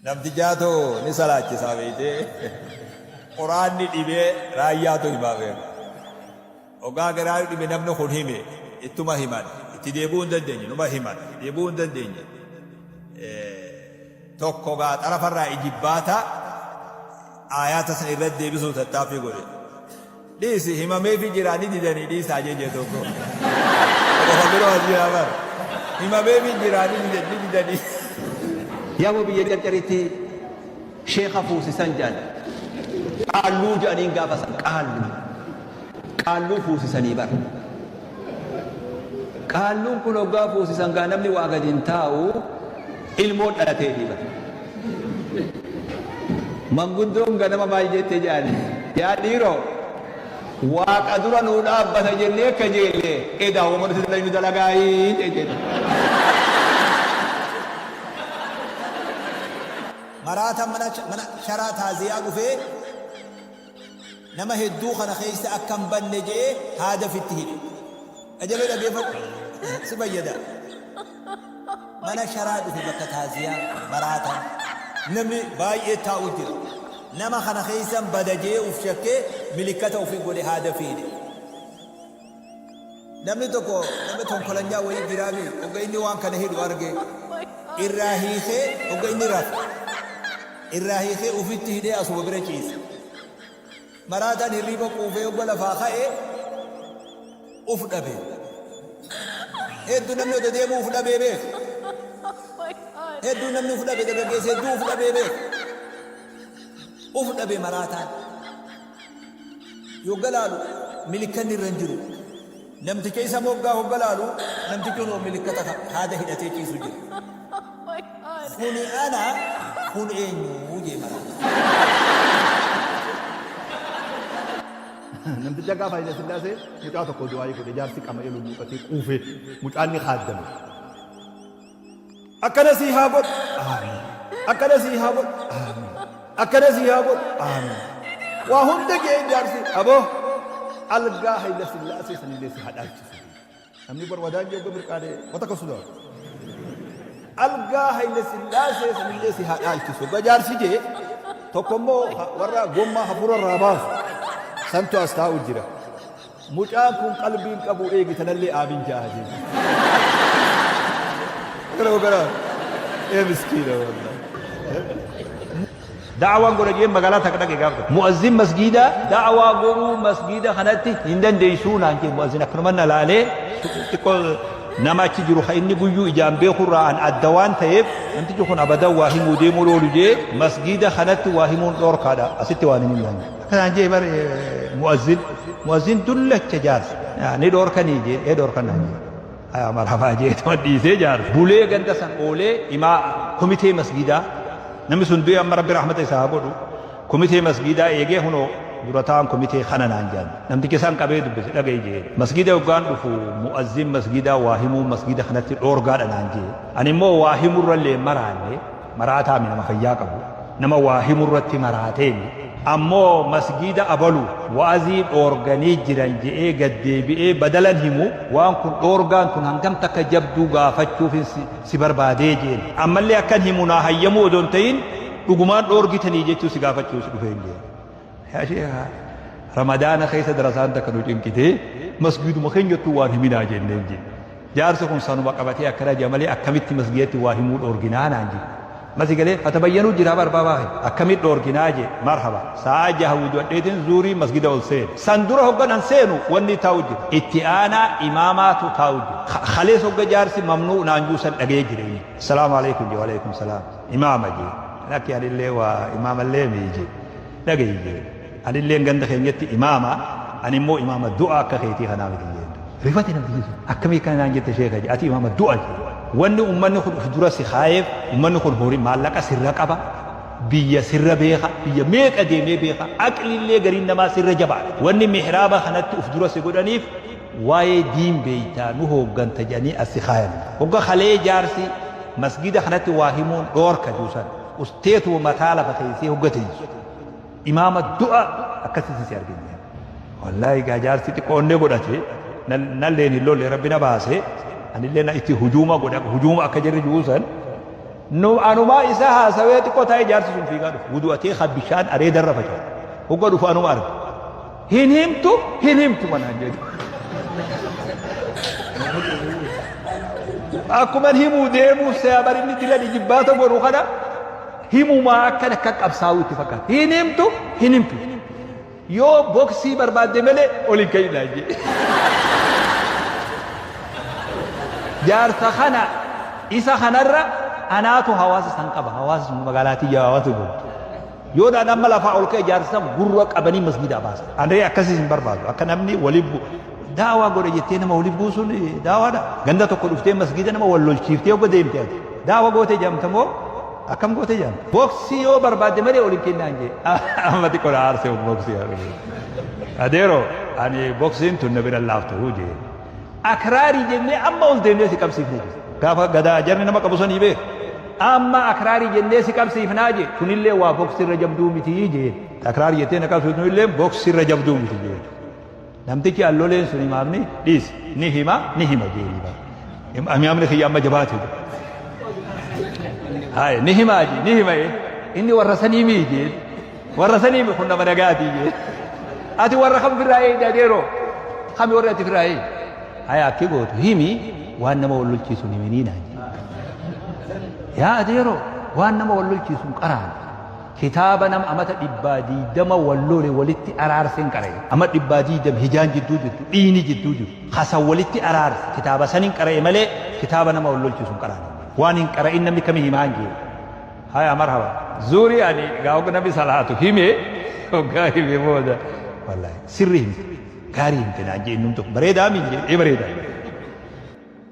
Namtichaatu ni salaachisaa beeytee quraanni dhibee raayyaatu himaa beeka. Hoggaa garaanu dhibe namni kun hime ittuma himan itti deebi'uu hin dandeenye numa himan deebi'uu hin dandeenye. Tokko gaa xarafarraa ijibbaata aayaata san irratti deebisuuf tattaaffii godhe. Dhiisi himameefii jiraa ni didanii dhiisaa jee jee tokko. Tokko kan biroo as jiraa bar. Himameefii jiraa ni didan ni didanii. Yaaboo biyya carcaritti sheekha fuusisan jedhan. Qaalluu jedhaniin gaafa san qaalluu. Qaalluu fuusisanii bar. Qaalluun kun hoggaa fuusisan gaa namni waa gadi hin taa'u ilmoon dhalateefii bar. Manguddoon ganama maal jette jedhan yaa dhiiroo waaqa dura nuu dhaabbata jennee kajeelle edaa wama nuti dalagnu dalagaayii jette. Maraataan mana mana sharaa taaziyaa dhufee nama hedduu kana keessa akka hin banne je'ee haada fitti hidhe. Qajeloo dhageeffadhu si fayyada. Mana sharaa dhufe bakka taaziyaa maraataan namni baay'ee taa'u jira. Nama kana keessan bada je'ee uf shakkee milikkata ufi godhe haada fi hidhe. Namni tokko nama tonkolanyaa wayii jiraami hogga inni waan kana hidhu arge irraa hiikee hogga inni rafe irraa hiikee ufitti hidhee asuma bira ciise. Maraataan hirriiba quufee hogga lafaa ka'e uf dhabe. Hedduu namni odoo deemuu uf dhabee beeka. Hedduu namni uf dhabe dargaggeessi hedduu uf dhabee beeka. Uf dhabe maraataan. Yogga laalu milikkanni irra hin jiru. Namticha isa moggaa hogga laalu namtichi kunoo milikkata haada hidhatee ciisu jira. Kuni ana kun eenyu jee maraataan. Namticha gaafa Hayila Sillaasee mucaa tokko du'aayii godhe jaarsi qama'ee lulluuqatee quufee mucaan ni khaaddame. Akkana sii haa godhu. Aamiin. Akkana sii haa godhu. Aamiin. Akkana sii haa godhu. Aamiin. Waa hunda jee jaarsi aboo algaa Hayila Sillaasee sanillee si haa dhaalchisu. Namni bar wadaan jee mirqaanee wata akka sodaatu. Algaa Hayila Sillaasee sanillee si haa dhaalchisu. Hogga jaarsi jee tokko immoo warra gommaa hafuura irraa baasu santu as taa'u jira. Mucaan kun qalbii hin qabu eegi tanallee aamin ja'a jee. Gara gara ee miskiina wallahi. Da'awaan godha jeen magaalaa takka dhaqe gaaf tokko. Mu'azzin masgiida da'awaa godhuu masgiida kanatti hin dandeessuu naan jee mu'azzin akkanuma na laalee xiqqoo nama achi jiru kan inni guyyuu ijaan beekurraa an adda waan ta'eef namtichi kun abadan waa himuu deemuu loolu jee masgiida kanatti waa himuun dhoorkaadha asitti waan hin himnaan jee. Akkanaan jee bar mu'azzin mu'azzin dullacha jaarsa ni dhoorkanii jee ee dhoorkan naan jee. Aya marhabaa jee tuma dhiisee jaarsa. Bulee ganda san oolee imaa komitee masgiidaa namni sun du'e amma rabbi rahmata isaa haa godhu komitee masgiidaa eegee hunoo dura ta'an komitee kana naan jaan namticha isaan qabee dubbise dhaga'i jee masgiida yoggaan dhufu mu'azzin masgiidaa waa himuu masgiida kanatti dhoorgaadha naan jee ani immoo waa himurrallee maraanne Maraataa mi nama fayyaa qabu nama waa himurratti maraatee mi ammoo masgiida abalu wa'azii dhoorganii jiran je'ee gad deebi'ee badalan himu waan kun dhoorgaan tun hangam takka jabduu gaafachuufin si barbaadee je'en ammallee akkan himu naa hayyamuu odoo hin ta'in dhugumaan dhoorgitanii jechuu si gaafachuu si dhufeen je'en. Yaa sheekha ramadaana keessa darasaan takka nu cinqitee masgiiduma keenyattuu waan himinaa jenneen jedhe. Jaarsi kun sanuma qabatee akkana jedha malee akkamitti masgiidatti waa himuu dhoorginaa naan jedhe. Masi galee fatabayyanuu jira bar baabaa kee akkamitti dhoorginaa jedhe marhaba sa'a jaha wudu'adheetiin zuurii masgida ol seene. San dura hoggan an seenu wanni taa'u jira. Itti aanaa imaamaatu taa'u jira. Kalees hogga jaarsi mamnuu naan juu san dhagee jira inni. Assalaamu alaikum jee waalaikum salaam. Imaama jee. Lakki anillee waa imaamallee mii jee. Dhagayi jeen. Anilleen ganda keenyatti imaama, ani immoo imaama du'a akka keetii kanaa miti jeen. Rifate namtichi sun. Akkamii akkana naan jette sheeka jee. Ati imaama du'a jee. Wanni ummanni kun uf dura si kaayeef ummanni kun horii maallaqa sirra qaba, biyya sirra beeka, biyya meeqa deemee beeka, aqliillee gariin namaa sirra jabaadha. Wanni mihraaba kanatti uf dura si godhaniif waa'ee diin beeytaa nu hoogganta jedhanii as si kaayan. Hogga kalee jaarsi masgiida kanatti waa himuun dhoorka juu san. Usteetuma mataa lafa keessee hogga teessu imaama du'a akkasitti si argine. Wallaahi gaa jaarsi xiqqoo onnee godhate nalleen hin lolle rabbi na baase anillee na itti hujuuma godha hujuuma akka jarri jiru san Nu anumaa isa haasawee xiqqoo taa'ee jaarsi sun fiigaa dhufe. Wudu'atee kan bishaan areeda irra faca'u. Hogga dhufu anuma arge. Hin himtu hin himtu manaan jedhu. Akkuman himuu deemuuf se'a bar inni dila jibbaata godhu kana himumaa akkan akka qabsaa'u itti fakkaata. Hin himtu hin himtu. Yoo boksii barbaadde malee ol hin ka'inaa jedhe. Jaarsa kana isa kanarra anaatu hawaasa san qaba. Hawaasa sun magaalaa tiyya hawaasa kun. Yoo dhaan amma lafaa ol ka'e jaarsa san gurra qabanii masgidaa baasan. Anree akkasiis hin barbaadu. Akka namni waliin bu daawaa godhe jettee nama waliin buusuun daawaadha. Ganda tokko dhuftee masgida nama wal lolchiiftee hogga deemte ati. Daawa gootee jedhamta moo Akkam goote jedhan. Boksii yoo barbaadde malee ol hin kennaan jee. Amma xiqqoo na aarse boksii. Adeero ani boksiin tun na bira laaftu jee. Akraarii jennee amma ol deemnee si qabsiifne jee. Gaafa gadaa jarri nama qabu sanii beeku. Amma akraarii jennee si qabsiifnaa jee. Tunillee waa boksirra jabduu miti jee. Akraarii jettee na qabsiiftu tunillee boksirra jabduu miti jee. Namtichi alloleen sun imaamni dhiisi ni hima ni hima jeeni bara. Imaamni kiyya amma jabaate jedhe. Haye ni himaa jee ni hima ee. Inni warra sanii mii jee. Warra sanii mi kun nama nagaatii jee. Ati warra kam firraa eeyda adeeroo? Kami warri ati firraa eeyda? Haye akki gootu himi waan nama wal lolchiisu hin himinii naan jee. Yaa adeeroo waan nama wal lolchiisu hin qaraane. Kitaaba nama amata dhibbaa diiddama wal lole walitti araarseen qara'e. Ama dhibbaa diiddam hijaan jidduu jirtu, dhiiyni jidduu jiru, ka san walitti araarse kitaaba sanin qara'e malee kitaaba nama wal lolchiisu hin qaraane. Waan hin qara'in namni kami himaan jee. Haya marhaba. Zuurii ani gaa hogga namni salaatu hime hoggaa hime booda wallahi sirri himte gaarii himte naan jee innumtu bareedaa miin jee ee bareedaa.